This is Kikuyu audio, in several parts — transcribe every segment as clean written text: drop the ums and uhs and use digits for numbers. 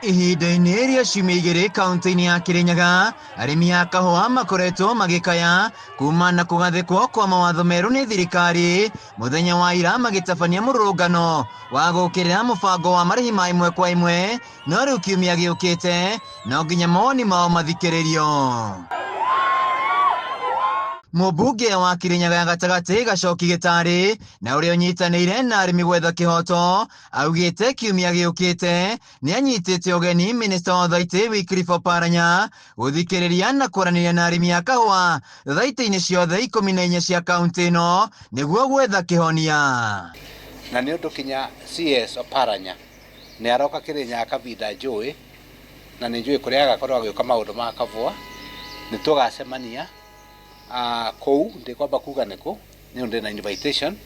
Ihinda-inĩ rĩa ciumia igĩrĩ kaunti-inĩ ya Kirinyaga, arĩmi a kahũa makoretwo magĩkaya kuma na kũgathĩkwo kwa mawatho merũ nĩ thirikari mũthenya wa ira magĩtabania mũrũrũngano wa gũkĩrĩra mũbango wa marĩhi ma ĩmwe kwa ĩmwe, no rĩu kiumia gĩũkĩte no nginya mawoni mao mathikĩrĩrio. Mũmbunge wa Kirinyaga ya gatagatĩ Gacoki Gĩtarĩ na ũrĩa ũnyitanĩire na arĩmi gwetha kĩhoto augĩte kiumia gĩũkĩte nĩ anyitĩte ũgeni minista wa thaitĩ Wycliffe Oparanya gũthikĩrĩria na kwaranĩria na arĩmi a kahũa thaitĩ-inĩ ciothe 14 cia kaunti ĩno nĩguo gwetha kĩhonia. Na nĩ ũndũ kinya CS Oparanya nĩ aroka Kĩrĩnyaga kavinda njũĩ na nĩ njũĩ kũrĩa agakorwo agĩũka maũndũ ma kavũa, nĩ tũgacemania kũu, ndikwamba kuga nĩ kũ, nĩ ũndũ ndĩna invitation,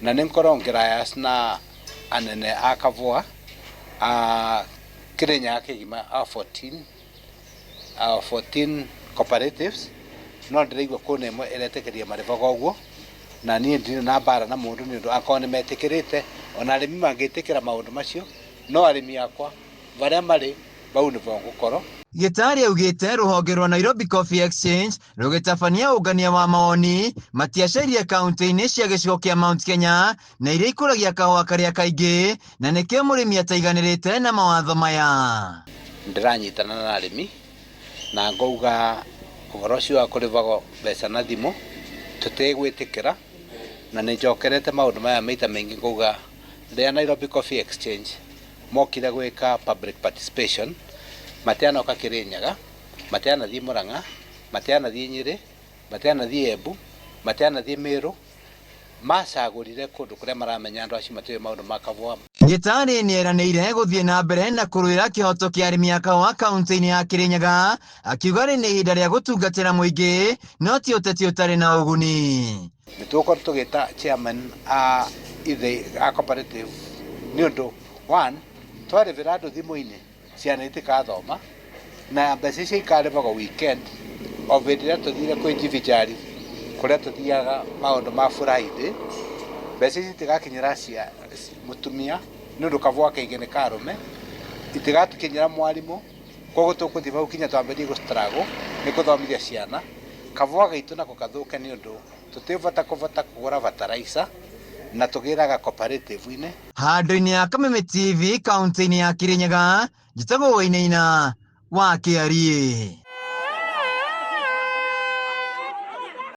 na nĩ ngorwo ngĩrayas na anene a kavũa a Kĩrĩnyaga kĩgima a 14 cooperatives, no ndĩraigua kwĩna ĩmwe ĩretĩkĩria marĩbaga ũguo, na niĩ ndirĩ na mbara na mũndũ nĩ ũndũ akorwo nĩ metĩkĩrĩte, ona arĩmi mangĩtĩkĩra maũndũ macio, no arĩmi akwa barĩa marĩ bau nĩbo ngũkorwo. Gĩtarĩ augĩte rũhonge rwa Nairobi Coffee Exchange rũgĩtabania ũngania wa mawoni matiacerie kaunti-inĩ cia gĩcigo kĩa Mount Kenya na iria ikũragia kahũa karĩa kaingĩ na nĩkĩo mũrĩmi ataiganĩrĩte na mawatho maya. Ndĩranyitana na arĩmi na ngauga ũhoro ũcio wa kũrĩhagwo mbeca na thimũ tũtigwĩtĩkĩra, na nĩ njokerete maũndũ maya maita maingĩ ngauga rĩrĩa Nairobi Coffee Exchange mokire gwĩka public participation matianoka Kĩrĩnyaga, matianathiĩ Murang'a, matianathiĩ Nyĩrĩ, matianathiĩ Embu, matianathiĩ Meru, macagũrire kũndũ kũrĩa maramenya andũ acio matiũĩ maũndũ ma kahũa. Gĩtarĩ nĩeranĩire gũthiĩ na mbere na kũrũĩra kĩhoto kĩa arĩmi a kahũa kaunti-inĩ ya Kĩrĩnyaga, akiuga rĩ nĩ ihinda rĩa gũtungatĩra mũingĩ no ti ũteti ũtarĩ na ũguni. Nĩ tũgũkorwo tũgĩta chairman a ithe a cooperative nĩ ũndũ one twarĩbĩra andũ thimũ-inĩ ciana itikathoma na mbeca icio ikarĩbagwo weekend o hĩndĩ ĩrĩa tũthire kwĩjivinjari kũrĩa tũthiaga maũndũ ma Friday, mbeca ici itigakinyĩra mũtumia nĩ ũndũ kahũa kaingĩ nĩ ka arũme, itigakinyĩra mwarimũ, koguo tũkũthiĩ bau kinya twambĩrĩrie gũ struggle nĩ kũthomithia ciana, kahũa gaitũ nako gathũke nĩ ũndũ tũtĩbota kũbota kũgũra fertilizer na tũgĩraga cooperative-inĩ. Handũ-inĩ ya Kameme TV kaunti-inĩ ya Kirinyaga, njĩtagwo Wainaina wa Kĩariĩ.